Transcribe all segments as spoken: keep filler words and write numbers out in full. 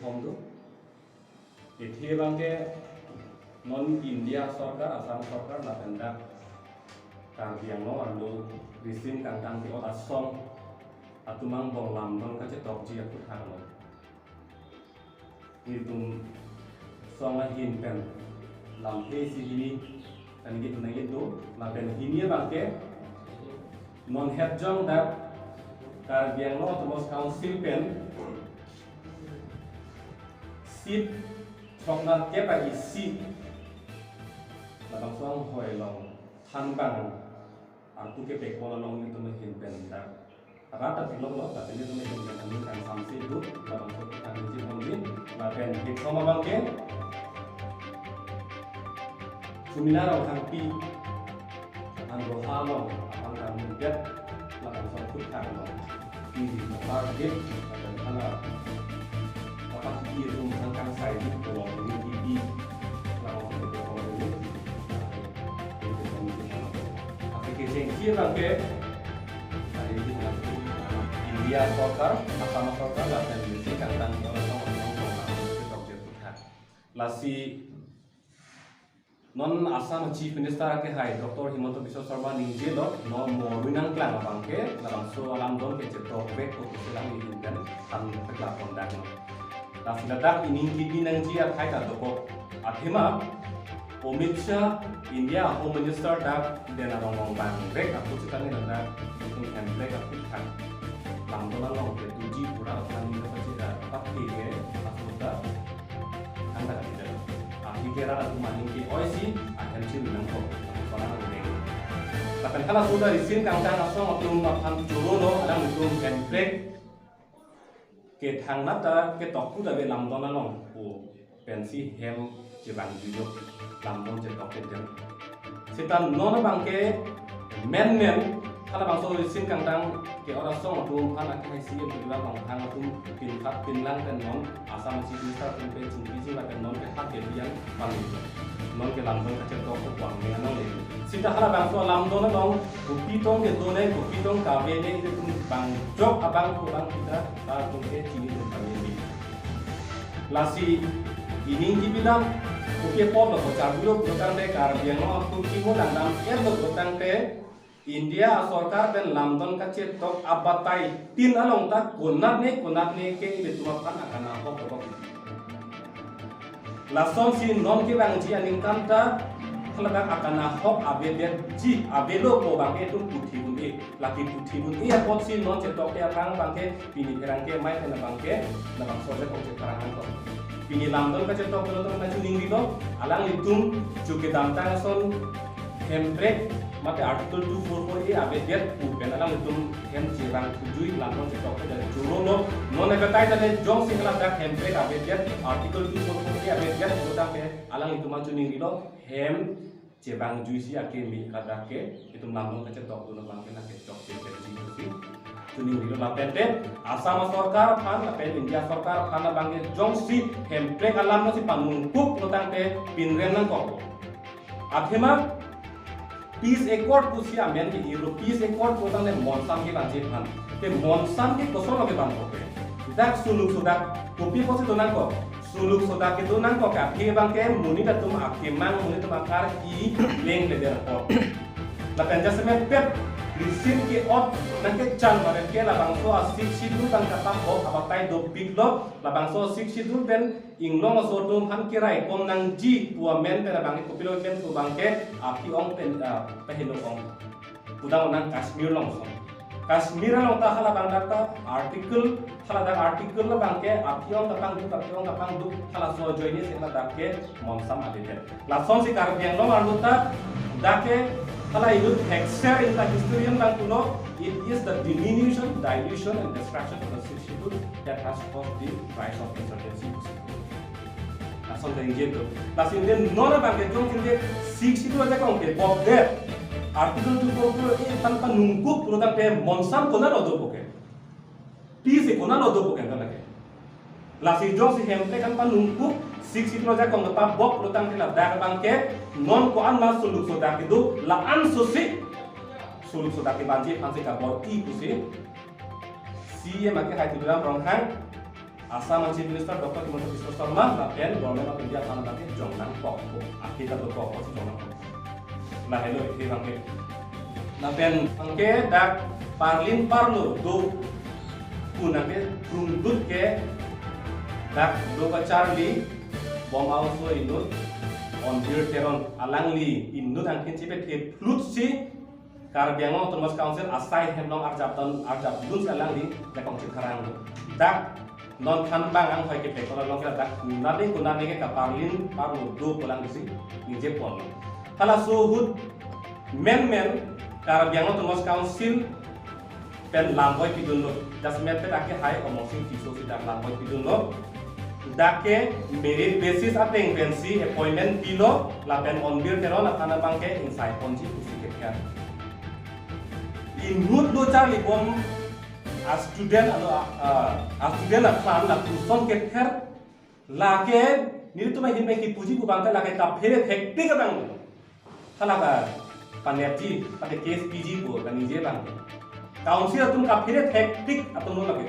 Hom do. Ithi abangke non India sorkar, Assam sorkar, lapen dak Karbi Anglong arlo risim kangtang ke-ot asong atum angbong lamdon kachetokji aphuthak lo. Nelitum song ahin pen lamthe isi hini kaningje nangji do, lapen hini abangke non het jong dak Karbi Anglong Autonomous Council pen seat throknerkep a-isi labangso anghoi along thanbang arpu kepekpon along nelitum ahin pen dak rat ta theklonglo, tapi nelitum ahin pen aning kangsamse do, labangso kangji ponji, lapen kethom abangke Sumina Ronghangpi, Anroha along aphan kangmundet, labangso aphuthak lo. Isi apar gate, lapen hala kapatiti atum aphan kangsai di kolong ini tipi, labangso kethom ini. Aphi kechengsi abangke, tadi di India sorkar, Assam sorkar, lapen risim kangtang, lapen risim kangtang, lapen risim kangtang. Lasi non Assam Chief Minister akehai Doctor Himanta Biswa Sarma ningjelo, non mo arui nangklang abangke, labangso alamdon kachetokvek pusi alangli ahin pen than theklong pondak lo. Lasi ladak ining kipi nangji athai ta dokok. Athema Amit Shah, India Home Minister dak den arong ong bang rek apot sitame ladak itum hemprek aphuthak lamdon along kedoji pura aphan ni kapachida pathi ke aphuthak angka tidak. Aphi ke rat atum aning ke-oisi ahem chiri nangkok, parang nang deng. Lapen hala sudah risim kangtang asong atum aphan choro lo, alanglitum hemprek kethangnat ta ketok pu ave lamdon along pu pensi hem chevangjuilo, lamdon chetok kedem. Seta non abangke menmen halabangso risim kangtang ke-ot asong atum aphan akehai C M Tuliram Ronghang atum pinphat pinlang pen non Assam Chief Minister atum pen chingki jing lapen non ke hat ke biang pangni. Non ke lamdon kachetok ko kuang ne anong le. Seta halabangso lamdon along kopi tong kedo ne, kopi tong kave ne, itum bang jok abang ko bang kita, ta atum ke chini tum kami ni. Lasi ining kipi dam, kopi apot lo, kochar bilo pulotangte, Karbi Anglong atum kimo dangdam er lo pulotangte, India sorkar pen lamdon kachetok abatai tin along ta konat ne konat ne ke ilitum aphan akana hok hok. Lasonsi non kevangji aningkan ta haladak akana hok avedetji avelo pu abangke itum puthi un-e. Lake puthi un-e apotsi non chetok ke aphrang abangke pini pherangke amei pen abangke labangso le kong chepharang nangkok. Pini lamdon kachetok pen atum nangchiningrilo, alanglitum chu kedamtang ason hemprek mate Article two four four A avedet pu pen alanglitum hem chevang thujui lamdon chetok ke dan choro lo. Non ebetai tane jongsi haladak hemprek avedet, Article two four four A avedet pulotangte alanglitum nangchiningrilo hem chevangjuisi akeme ladak ke itum lamdon kachetokdun abangke lake chokche pensi pusi chiningrilo. Lapen te Assam sorkar aphan lapen India sorkar aphan abangke jongsi hemprek alam nangsi panungkuk pulotangte pinrem nangkok. Athema peace accord pusi amen ke-ilo, peace accord pulotangte monsam kevangji aphan. Te monsam ke kosonlo kevangkok ke? Dak suluk sodak kopi apotsi do nangkok? Suluk sodak kedo nangkok ke aphi abangke monit atum akemang, monit atum akar-i leng leder apot. Lapen jasemet pet risim ke-ot nangkechan maren ke labangso a-Sixth Schedule bang kapabok abatai dopiklo, labangso Sixth Schedule pen inglong aso atum aphan keraikom nangji pu amen pen abangke kopilo pen pu abangke aphi ong pen, ah, pahelo ong. Pudam nang Kashmir along ason. Kashmir along ta halabang dak ta article, haladak article labangke aphi ong kapangduk, aphi ong kapangduk, halaso ajoinesi haladak ke monsam avedet. Lasonsi Karbi Anglong arlo ta dak ke hala inut Heckscher in the historian bang pulo, "It is the diminution, dilution and destruction of the Sixth Schedule that has caused the rise of insurgency." Lason dengje do. Lasi inde non abangke jongsi inde Sixth Schedule ajakong kebokdet, Article two four four A aphan panungkuk pulotangte monsam konatlo dopo ke? Peace konatlo dopo ke anta lake? Lasi jongsi hemprek aphan panungkuk, Sixth Schedule ajakong kepabok pulotangte ladak abangke non ko-an ma suluk sodak kedo, la-an sosi suluk sodak kevanji aphansi kabor-i pusi C M akehai Tuliram Ronghang Assam Chief Minister Doctor Himanta Biswa Sarma lapen Government of India aphan abangke jong nangkok, akita dokok, si jong nangkok. Lahelo isi abangke. Lapen abangke dak parlin parlo do, kunangke krungdut ke dak do kacharli bom aoso inut Onbir Teron, alangli inut angkin chipet he flut si Karbi Anglong Autonomous Council asai hem along arjap don, arjap dun si alangli jakong chitharang. Dak non thanbang anghoi kepek along ke dak kunani kunani ke kaparlin parlo do pu alang isi ningje pon. Halaso ahut menmen Karbi Anglong Autonomous Council pen lamboi pidunlo. Jasemet pen dak ke hai Amarsing Tisso si dak lamboi pidunlo. Dak ke merit basis ateng pensi appointment pilo, lapen Onbir Teron aphan abangke ingsai ponji pusi kekya. Inut do charli bom a student alo a, a, a student aphan lapuson kether lake nelitum ahin pen kipuji pu abangke lake kaphere thektik abang. Hala kapanepji, pate case piji pu kaningje abang. Council atum kaphere thektik atum lo lake.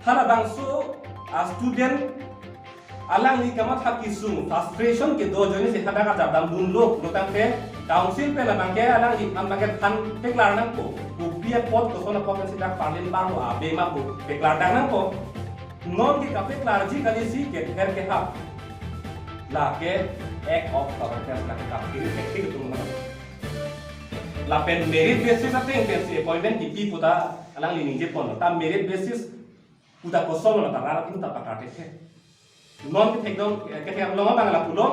Halabangso a student alangli kamatha kesung frustration kedo ajoine si hadak ajap damdunlo pulotangte council pen abangke alangliphan abangke than peklar nangpo. Kopi apot koson apot pensi dak parlin parlo ave ma pu peklar dam nangpo. Non ke kapeklarji kali si kether kehap. Lake act of corruptness, lake kaphere thektik atum lo. Lapen merit basis ateng pensi appointment kipi pu ta alangli ningje ponlo. Ta merit basis pu ta koson lo, ta rat atum ta pakar kethe. Non kethek dong, eh, kethek along abang lapulo.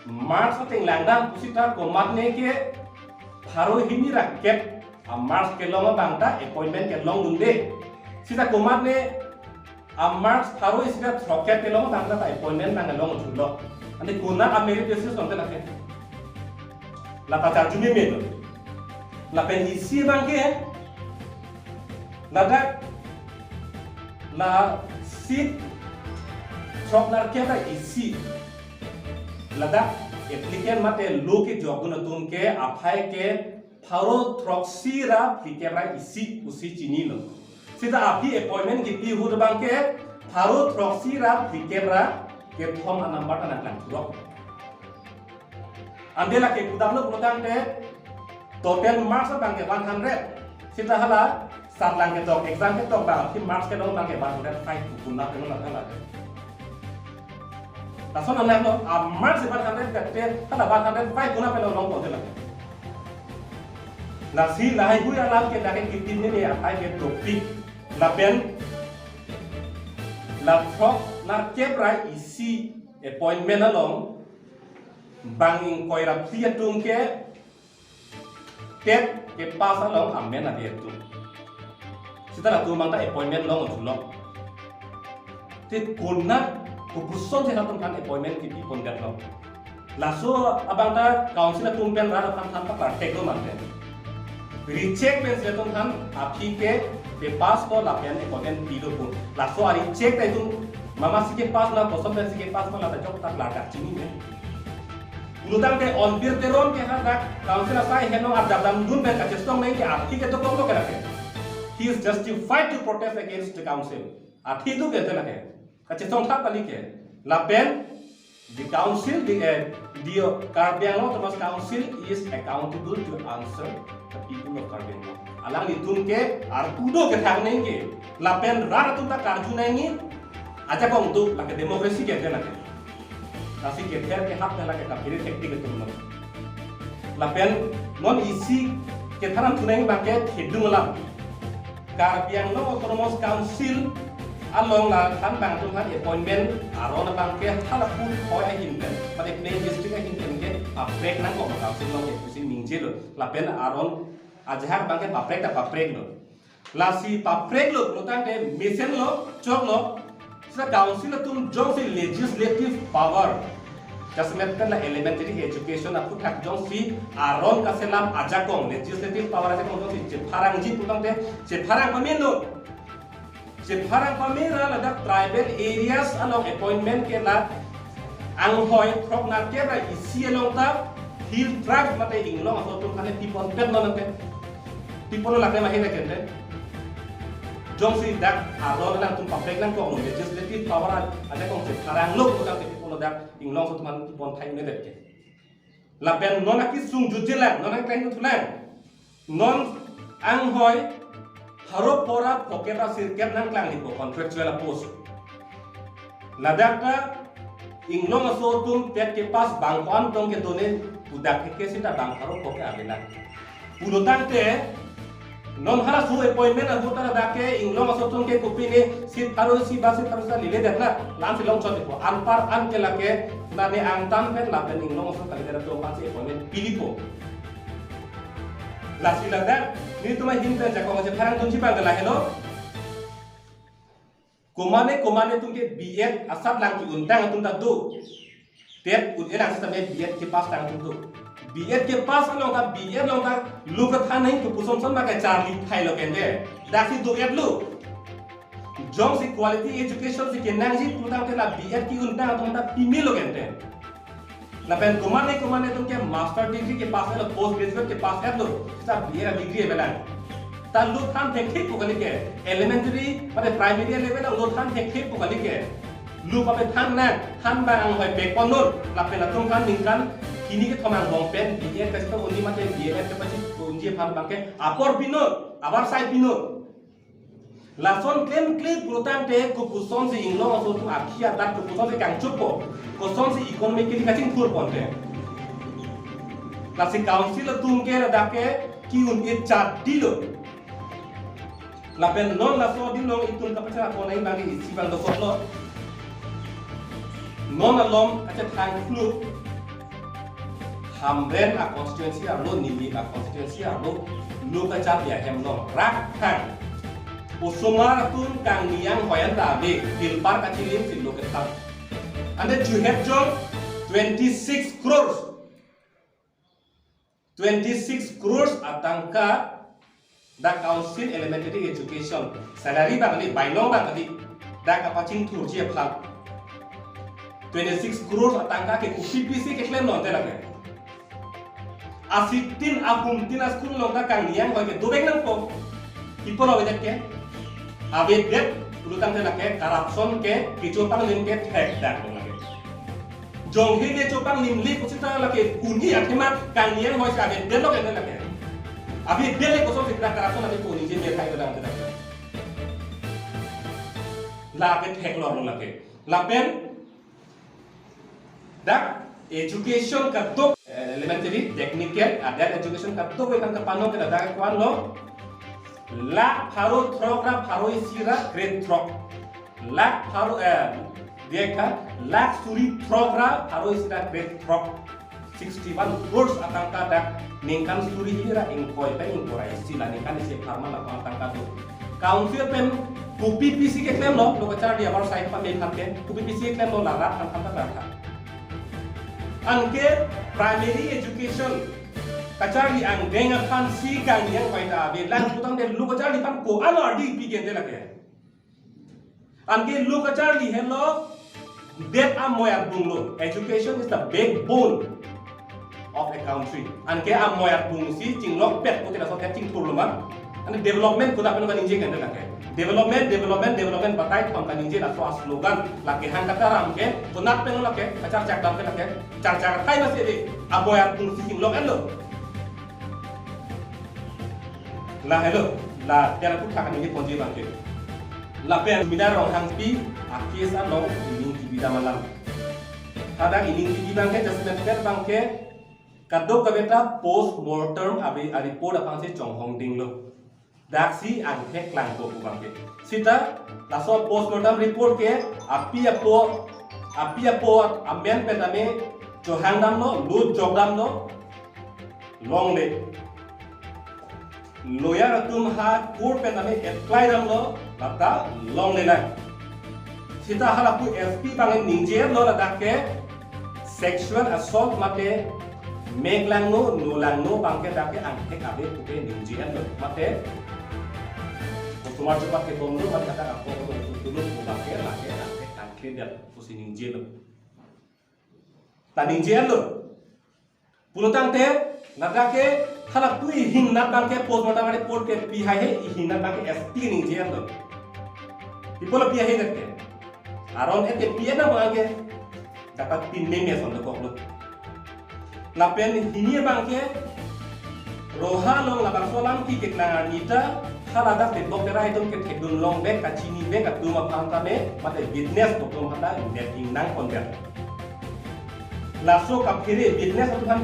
March ateng langdam pusita komatne ke pharo hini ra kep a March kelong abang ta appointment kelong dunde. Sita komatne a March pharo isi ra throkkep kelong abang ta appointment nang long thulo. Ane konat a merit basis nonte lake. Lata charju meme lo. Lapen isi abangke ladak la seat throk nerkep ra isi. Ladak applicant mate lo kejokdun atum ke aphai ke pharo throksi ra phlikep ra isi pusi chinilo. Sita aphi appointment kipi ahut abangke pharo throksi ra phlikep ra kethom a number ta nanglang thurok. Ante lake pudamlo pulotangte total marks abangke one hundred. Sita hala sarlang ketok, exam ketok abang aphi marks kelong abangke one hundred five pu kunat kelong hala. Lason anaklo a marks one hundred kate hala one hundred five kunat kelong long ponte lake. Lasi lahai hui alam ke lake kitin ne atai ke dopik lapen la throk nerkep ra isi appointment along bang ingkoi ra phli atum ke TET kepass along amen ave atum. Sita latum abang ta appointment long thulo. Te konat kopuson si latum aphan appointment kipi pondetlo. Laso abang ta council atum pen rat aphan than paklar theklo mante. Recheck pensi latum aphan aphi ke kepass lo lapen appointment pilo pu. Laso a recheck ta itum mama si kepass na koson pensi kepass ma lata jok ta klardak chinine. Pulotangte Onbir Teron ke hadak council asai henong arjap damdun pen kachesong nangji aphi ke dokok lo ke lake. He is justified to protest against the council. Aphi do ke lake. Kachesong thap kali ke. Lapen the council, the, eh, the Karbi Anglong Autonomous Council is accountable to answer the people of Karbi Anglong. Alanglitum ke arpu do kethak nangji. Lapen rat atum ta karju nangji. Ajakong do lake democracy ke lake. Lasi kether kehap lake kaphere thektik atum lo. Lapen non isi ketharan thunang abangke thedung alam. Karbi Anglong Autonomous Council along la thanbang atum aphan appointment aron abangke hala pu hoi ahin pen, mate plain district ahin pen ke paprek nangkok council along ke pusi ningjelo. Lapen aron ajahak abangke paprek ta paprek lo. Lasi paprek lo pulotangte mesen lo, chok lo. Sita council atum jongsi legislative power, jasemet pen la elementary education aphuthak jongsi aron kaselam ajakong, legislative power ajakong jongsi chepharangji pulotangte chepharang pamelo. Chepharang pamera ladak tribal areas along appointment ke la anghoi throk nerkep ra isi along ta hill tribe mate inglong aso atum aphan piponpet lo nangke. Pipon lo lake mahi lake te. Jongsi dak aron nangtum public nangkok lo, legislative power ajakong si tharang lo, dak ke pulo dak Inglong aso atum aphan pon thai medet ke. Lapen non akesung jutjelang, non angkleng thulang. Non anghoi pharo phongo ra phongkep ra sirkep nangklang di po contractual post. Ladak ta Inglong aso atum TET kepass bang ko-an tong kedo ne, pu dak ke sita bang pharo phongkep avelang. Pulotangte non halaso appointment ahut ta dak ke Inglong aso atum ke kopine seat pharo isi ba seat pharo isi ta lele det na, la-an si longchot di po. Anpar an ke lake la ne angtan pen lapen Inglong aso kalidet atum aphan si appointment pili po. Lasi ladak nelitum ahin pen jakong si tharang dunji abang ke lahelo. Komane komane atum ke B.Ed asatlang ke-untang atum ta do. TET un-elang sitame B.Ed kepass tang atum do. B.Ed kepass along ta, B.Ed along ta lo kethan nangji kopuson son ma kacharli thai lo kente. Daksi do-et lo. Jongsi quality education si kenangji pulotangte la B.Ed ke-untang atum ta pimi lo kente. Lapen komane komane atum ke master degree kepass lo, post graduate kepass lo, sita B.Ed degree avelang. Ta lo than thekthe pu kali ke, elementary mate primary level lo than thekthe pu kali ke. Lo pape than nang, than abang anghoi pekpon non, lapen latum aphan ningkan hini kethom angbong pen B.Ed kachito unji mate B.Ed kepachito unji aphan abang ke apor pinon, abar sai pinon. Lason klemkle pulotangte kopuson si Inglong aso atum akhi adat kopuson si kangchotpo, koson si economically kachingthur ponte. Lasi council atum ke ladak ke ke-un-e chot di lo. Lapen non laso adim along itum kapachara pon nangji abang ke isi abang dokok lo. Non along kachethang kluk Hamren a-constituency arlo, Nilip a-constituency arlo, lo kacharli ahem along rak thang osomar atum kangni anghoi an ta ave, pilpar kachilim si lo kethang. Ante juhet jong twenty-six crores. Twenty-six crores atangka dak Council Elementary Education, salary abang kali, bainong abang kali, dak kapachingthurji aphan twenty-six crores atangka ke kopi pisi keklem lonte lake. Asitin ahumtin a-school along dak kangni anghoi ke dovek nangpo. Ipo lo avedet ke? Avedet pulotangte lake corruption ke kecho panglim ke thek dak lo lake. Jonghe kecho panglim le pusita lake un-e athema kangni anghoi si avedet lo kente lake. Avedet le koson si dak corruption ave pu ningje me thai lo dak dak. Lake thek lo lake. Lapen dak education kadok, eh, elementary, technical, adult education kadokave aphan kapanong ke dak ko-an lo. Lakh pharo throk ra pharo isi ra grade throk. Lakh pharo, eh, dia ka, lakh suri throk ra pharo isi ra grade throk. Sixty-one crores atangka dak ningkan suri hini ra ingkoi pen ingkoi ra isi la ningkan isi apharman la atangka do. Council pen kopi pisi keklem lo, lo kacharli abar sai pa me phan ke, kopi pisi keklem lo la rat phan phan ta rat phan. Anke primary education kacharli angdeng aphan si kangni anghoi ta avelang pulotangte lo kacharli aphan ko-an ardi pi kente lake. Anke lo kacharli henlo det amoi arbung lo. Education is the backbone of a country. Anke amoi arbung si chinglokpet pute laso det chingthur lo ma. Ante development konat pen kaningje kente lake. Development, development, development batai thom kaningje laso a-slogan lake hang kataram ke konat pen lake kacharchak dam ke lake charchak thai masi ave. Amoi arbung si chinglok-et lo. Lahelo, la dia la puthak ningje ponji abang ke. Lapen Sumida Ronghangpi a-case along ining kebi dam alam. Hadak ining kebi abang ke judgment pen abang ke kadokave ta post mortem ave a-report aphan si chonghong ding lo. Daksi angthek klangpo pu abang ke. Sita laso post mortem report ke api apo, api apo amen pen tame chohang damlo, lo jok damlo, longle. Lawyer atum ha court pen tame apply damlo, lata longlelang. Sita halapu S P abang ningje lo ladak ke sexual assault mate mek langno, no langno abang ke dak ke angthek ave pu ke ningje lo. Mate osomar chupat ke bomlo, mate dak ako ko tulut abang ke lake angthek tangkle dia pusi ningje lo. Ta ningje lo. Pulotangte ladak ke halapu ihin nat abang ke post mortem report ke pi hai he, ihin nat abang ke S P ningje lo. People api ahe ke. Aron ete pi na bang ke. Dapat pin me me son dokok lo. Lapen hini abang ke Roha along labangso alam keklang arni ta, haladak tebok tera itum kethekdun long bek, kachini bek atum aphan tame, mate business atum aphan ta, net ingnang pon bek. Laso kaphere business atum aphan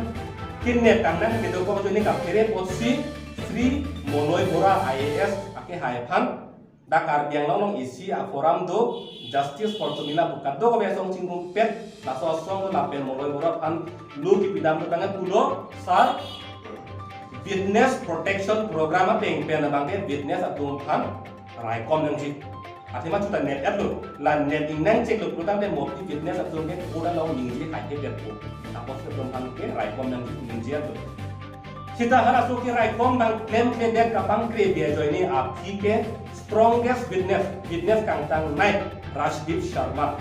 ke net kangnang kedo kok joni kaphere apotsi Sri Moloi Bora I A S akehai aphan dak Karbi Anglong along isi a-forum do, Justice for Sharmila pu kadokave asong chingrumpet, laso asong do lapen Moloi Bora aphan lo kipidam do tangte pulo, sir, witness protection program ateng pen abang ke witness atum aphan raikom nangji. Athema chuta net et lo, la net ingnang chek lo putangte mo pi witness atum ke koda long ningje hai ke bet po. Tapos ke atum aphan ke raikom nangji ningje et lo. Sita halaso keraikom abang klemkledet kapangkre bi ajoine aphi ke strongest witness, witness kangtangnei Rajdeep Sharma.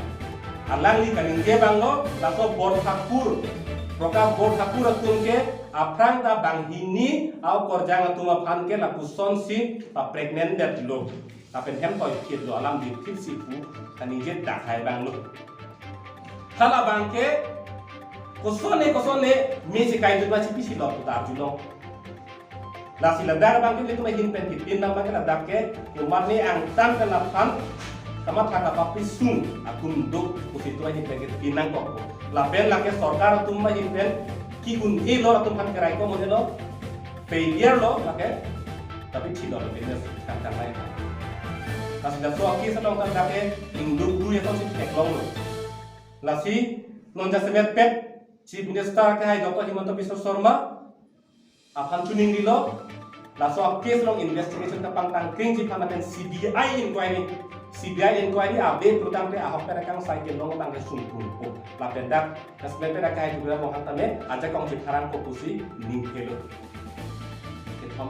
Alangli kaningje abang lo, laso Borthakur, Prakash Borthakur atum ke aphrang ta banghini a-okorjang atum aphan ke lapuson si pa-pregnant det lo. Lapen hem toi phit lo alam di phit si pu kaningje dak hai abang lo. Hala abang ke kosonne kosonne me si kai jutma si pisi lot putar julong. Lasi ladak abang ke itum ahin pen kipin abang ke ladak ke komatne angtan ke laphan kamatha kapapri sung atum do pusi itum ahin pen kipin nangkok. Lapen lake sorkar atum ahin pen ki-un-e lo atum aphan keraikom un-e lo. Failure lo lake. Tapi thilo lo business kangtangnei. Lasi laso a-case along ta lake ingduk dui ason si theklong lo. Lasi non jasemet pet Chief Minister akehai Doctor Himanta Biswa Sarma aphan chuning rilo, laso a-case along investigation kapangtang kringji aphan lapen C B I inquiry, C B I inquiry ave putangte ahok pen akangsai kelong abang ke sungpung po. Lapen dak jasemet pet akehai Tripura Mohan tame ajakong chitharang ko pusi ning kelo. Kethom